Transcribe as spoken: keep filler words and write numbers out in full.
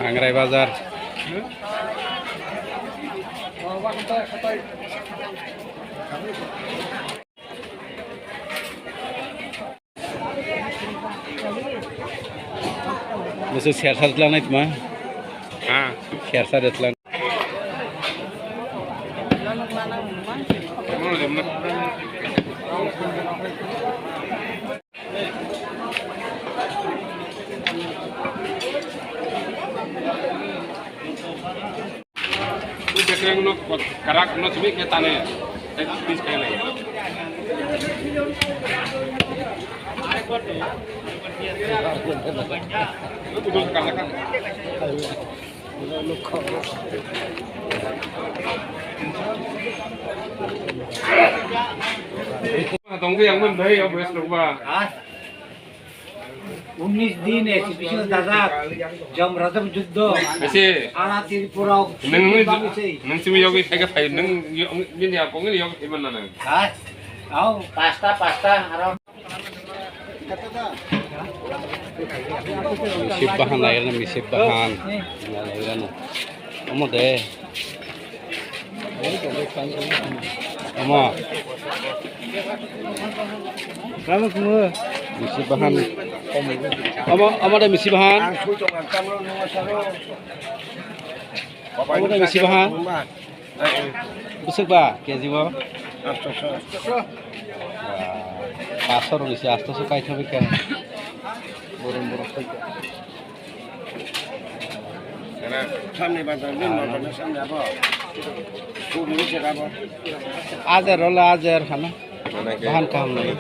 Hangrai bazar. Musu sersa tlang nai tma. Ha. Sersa de tlang. Bekereng no karak no simi ke tane. Tis kai lai. Udon karak. Tonggo yang mun dai ya bes rokba. Unis din S P C dajak, Jamratab juddho, Ese. Ana Tripura, Nung, Bangladesh. Nung simi yogi thaika thai, nung yo-, nung ya kong ni yogi thai man na nung. Ha? Au, pasta, pasta, aro. Misip bahan nairano, misip bahan. Nairano. Omo de. Omo. Misip bahan. Omo, omo de misip bahan. Omo de misip bahan. Bwswk ba K G o? Astoso. Ba, paanso rok ni se astoso kaitha bai kha. Borom borom khai kha. Samni bazar ni motor ni samni abo. Suri ni se abo. Ajer role ajer hana. Bahan kaham nai.